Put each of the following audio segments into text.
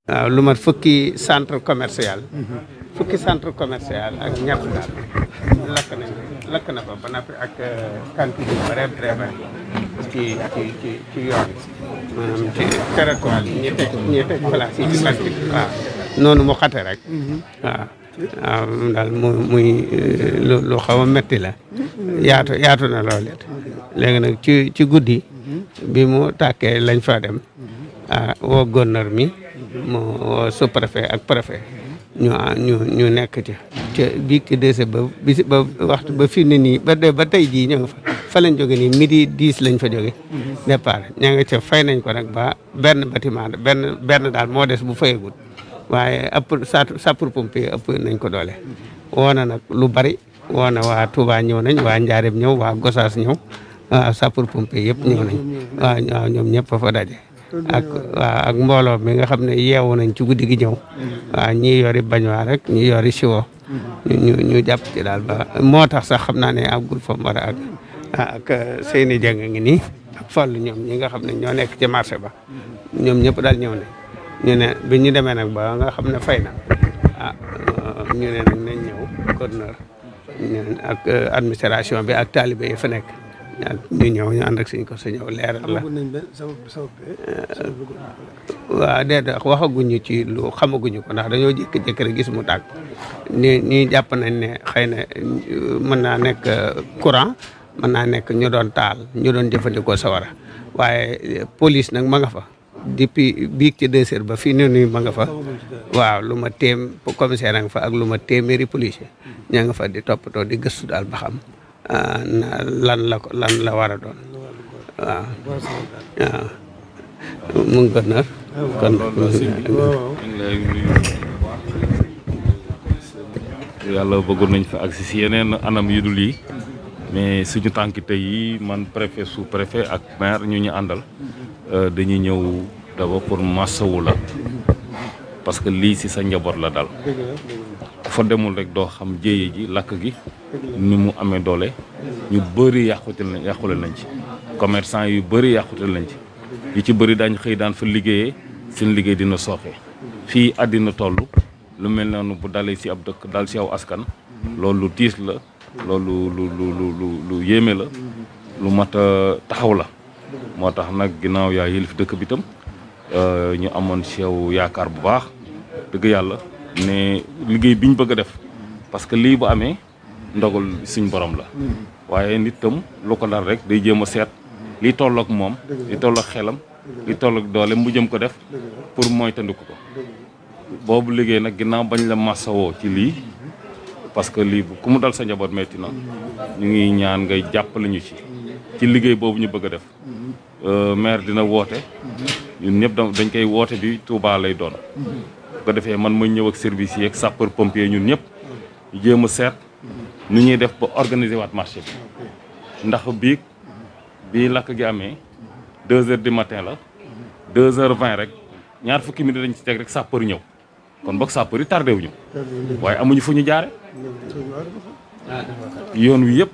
waaw lu mat fukki centre commercial. fukki centre commercial ak ñett daal lakk na fa ba noppi ak cantine yu bare bare ci yoon maanaam ci territoire yi ñi teg place yi ci cantine waaw noonu mu xate rek waaw daal muy lu xaw a metti la yaatu na loolu it léegi nag ci guddi bi mu tàkkee lañ fa dem woo gouverneur mi mu woo sous-préfet ak préfet ñu nekk ca bii ci dese ba waxtu ba fii ne nii ba tey jii ñoo nga fa lañ jóge nii midi 10 lañ fa jóge départ ñaa nga ca fay nañ ko nag ba benn bâtiment benn daal moo des bu fayagut waaye sapeur pompier ëpp nañ ko doole woo na nag lu bari woo na waa Touba ñëw nañ waa Njaareem ñëw waa Gosaas ñëw waaw sapeur pompier yëpp ñëw nañ waaw ñoom ñëpp fa daje ak mbooloo mi nga xam ne yeewu nañ ci guddi gi ñëw waaw ñii yori bañwaa rek ñii yori siwo ñu jàpp ci daal ba moo tax sax xam naa ne àggul fa mu war a àgg ak Seyni Dieng ngi nii ak Fallu ñoom ñi nga xam ne ñoo nekk ci marché ba ñoom ñëpp daal ñëw ne ñu ne bi ñu demee nag ba nga xam ne fay na ñu ne nag nañ ñëw gouverneur ak administration bi ak talibé yi fa nekk ñu ñëw ñu ànd ak suñ ko sa ñëw leeral la waaw déedéet waxaguñu ci lu xamaguñu ko ndax dañoo jékki-jékki rek gis mu tàkk ñi jàpp nañ ne xëy na mën naa nekk courant mën naa nekk ñu doon taal ñu doon jëfandikoo sawara waaye police nag ma nga fa depuis biig ci 2 heures ba fii ne nii ma nga fa waaw lu ma commissaire nga fa ak lu ma téeméeri policier ña nga fa di toppatoo di gëstu daal ba xam lan la war a doon waaw mu ngi gën a kon yàlla bëggoon nañ fa agsi si yeneen anam yu dul yi mais suñu tànki tey yi man préfet sous préfet ak maire ñu àndal dañuy ñëw d'abord pour massawu la parce que lii si sa njaboot la dal fa demul rek doo xam jéye ji lakk gi ni mu amee doole ñu bëri yàqule nañ ci commerçant yu bëri yàqute nañ ci yu ci bëri daañ xëy daan fa liggéeyee seen liggéey dina sooxe fii àddina toll lu mel noonu bu dalee si ab dëkk dal si aw askan loolu lu tiis la loolu lu yéeme la lu mat a taxaw la moo tax nag ginnaaw yaa yëlif dëkk bi tam ñu amoon si yow yaakaar bu baax dëgg yàlla ne liggéey bi ñu bëgg a def parce que lii bu amee ndogal suñ borom la waaye nit tam lu ko dal rek day jéem a seet li tollook moom li tollook xelam li tollook doole mu jëm ko def pour moytandiku ko boobu liggéey nag ginnaaw bañ la massawoo ci lii parce que lii ku mu dal sa njaboot metti na ñu ngi ñaan ngay jàppale ñu ci liggéey boobu ñu bëgg a def maire dina woote ñun ñëpp dañ koy woote bi Touba lay doon bu ko defee man ma ñëw ak service yi ak sapeur pompier ñun ñëpp ñu jéem a seet nu ñuy def ba organiser waat marché bi ndax bii lakk gi amee 2 heures du matin la 2 heures 20 rek ñaar fukki minutes dañ ci teg rek sapeur ñëw kon boog sapeur yi tardé wuñu waaye amuñu fu ñu jaare yoon wi yëpp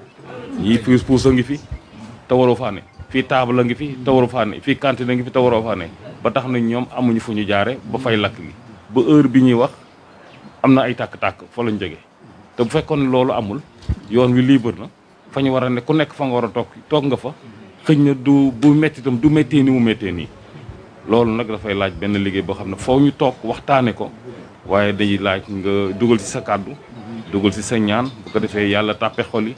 yi puus a ngi fi te waroo faa ne fii table a ngi fi te waroo faa ne fii cantine a ngi fi te waroo faa ne ba tax na ñoom amuñu fu ñu jaare ba fay lakk gi ba heure bi ñuy wax am na ay tàkk-tàkk fa lañ jógee te bu fekkoon loolu amul yoon wi libre na fa ñu war a ne ku nekk fa nga war a toog nga fa xëñ na bu métti itam du méttee ni mu méttee nii loolu nag dafay laaj benn liggéey boo xam ne foo ñu toog waxtaane ko waaye dañuy laaj nga dugal ci sa kàddu dugal ci sa ñaan bu ko defee yàlla tàppe xol yi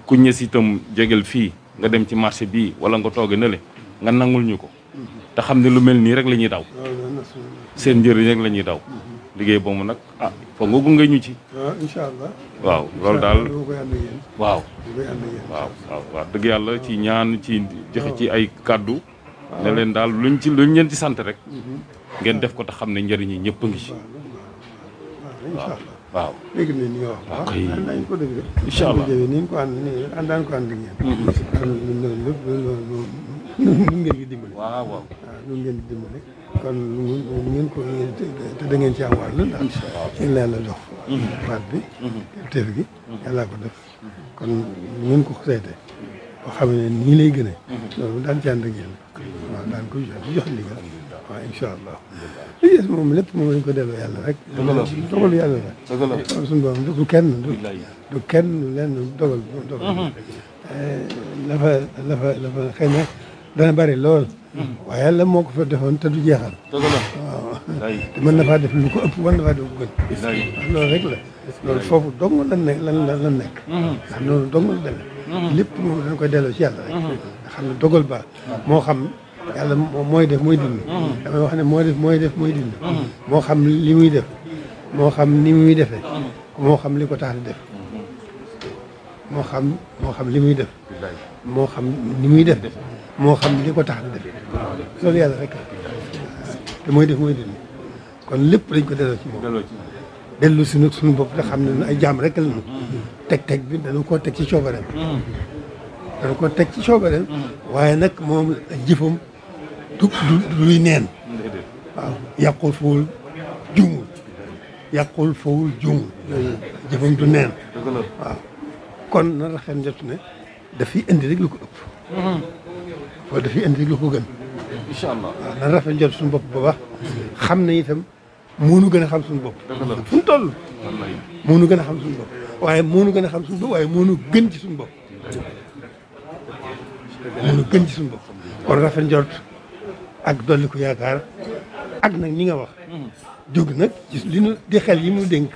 ku ñës itam jegel fii nga dem ci marché bii wala nga tooge na le nga nangul ñu ko te xam ne lu mel nii rek la ñuy daw seen njëriñ rek la ñuy daw liggéey boobu nag foog nga gunge ñu ci incha allah waaw loolu daal waaw dëgg yàlla ci ñaan ci joxe ci ay kàddu ne leen daal luñ leen ci sant rek ngeen def ko te xam ne njëriñ yi ñëpp a ngi ci waaw dégg nañ li nga wax waaw nañ ko dégg incha allah ni ko ànd ni àndaan ko ànd ak yéen loolu lépp lu ngeen di dimbali waaw lu ngeen di dimbali kon lu ngeen ko te da ngeen ci am wàll ndax seen leen la jox baat bi teef gi yàllaa ko def kon lu ngeen ko sayte boo xam ne nii lay gënee loolu daan ci ànd ak yéen waaw daan ko jox ndigal waaw incha allah li des moom lépp moom lañ ko delloo yàlla rek. dogalu yàlla la. suñu borom du kenn du kenn lenn dogal. la fa xëy na dana bari lool. waaye yàlla moo ko fa defoon te du jeexal. waaw te mën na faa def lu ko ëpp mën na faa def lu ko gën. loolu rek la loolu foofu dong lan nekk. ndax loolu dong la demee. lépp moom dañ koy delloo ci yàlla rek. nga xam ne dogal ba moo xam yàlla mooy def mooy dindi. damay wax ne mooy def mooy dindi. moo xam li muy def moo xam ni muy defee moo xam li ko tax di def moo xam li muy def moo xam ni muy def moo xam li ko tax di def loolu yàlla rek la te mooy def mooy dindi kon lépp dañ ko delloo ci moom dellu si nag suñu bopp te xam ne ay jaam rek la ñu teg bi dana koo teg ci coobareem dana koo teg ci coobareem waaye nag moom jëfam du luy neen waaw yàqul fowul juumul jëfam du neen waaw kon na rafet njort ne dafiy indi rek lu ko ëpp wala dafiy indi rek lu ko gën incha allah waaw na rafet njort suñu bopp bu baax xam ne itam moo nu gën a xam suñu bopp fu mu toll moo nu gën a xam suñu bopp waaye moo nu gën a xam suñu bopp waaye moo nu gën ci suñu bopp moo nu gën ci suñu bopp kon rafet njort ak dolli ko yaakaar ak nag ni nga wax jóg nag ci li nu di xel yi mu dénk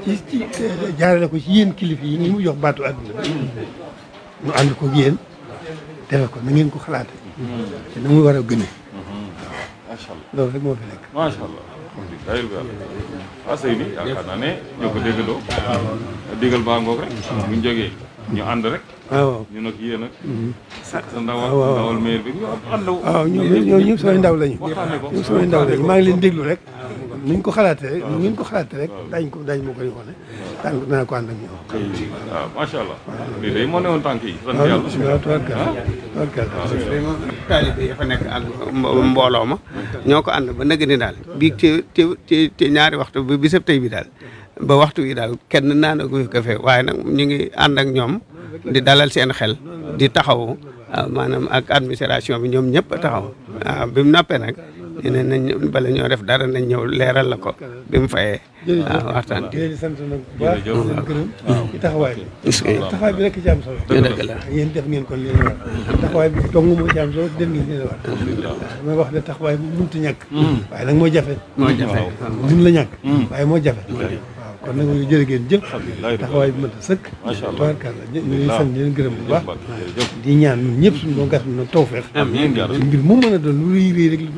ci jaarale ko ci yéen kilifa yi mu jox baatu àdduna bi nu ànd ko yéen defe ko na ngeen ko xalaate te na muy war a gëne macha allah loolu rek moo fi nekk macha allah waaw sëy bi yaakaar naa ne ñoo ko déggandoo digal baa ngoog rek buñ jógee ñu ànd rek waaw ñu nag yéen ak sa ndawal maire bi ñu ànd waaw ñoom ñëpp samay ndaw lañu ñëpp samay ndaw lañu maa ngi leen déglu rek nuñ ko xalaatee rek nu ngeen ko xalaatee rek daañ ma koy wane danaa ko ànd ak ñoom waaw macha allah lii day moo ne woon tànk yi sant yàlla waaw tubarkalla taalibe yi fa nekk ak mbooloo ma ñoo ko ànd ba nëgg ni daal bii te ñaari waxtu bi bisab tey bi daal ba waxtu wi daal kenn naanagu ko fee waaye nag ñu ngi ànd ak ñoom di dalal seen xel di taxaw maanaam ak administration bi ñoom ñëpp a taxaw waaw bi mu nappee nag ne nañ bala ñoo def dara nañ ñëw leeral la ko bi mu fayee waxtaan di leen sant nag bu baax di leen gërëm ci taxawaay bi taxawaay bi rek ci am solo dëgg la yéen def ngeen kon leen war taxawaay bi dong moo ci am solo def ngeen leen war damay wax ne taxawaay bi mënut a ñàkk waaye nag moo jafe mun la ñàkk waaye moo jafe waaw kon nag ñu jërë ngeen jëf taxawaay bi mën a sëkk tabarkalla ñu ngi sant di leen gërëm bu baax di ñaan ñun ñëpp suñu borom gàtt na tawfeex mbir mu mën a doon lu rëy rek lu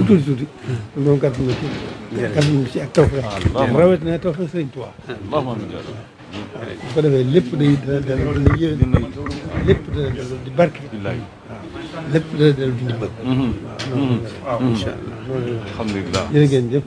tuuti suñu borom gàtt na ci ak tawfeex rawet na tawfeex Sëriñ Tuubaa bu ko defee lépp day dana yéen lépp dana dellu di barke waaw lépp dana dellu di ndimbal waaw incha allah alhamdulilah jërë ngeen jëf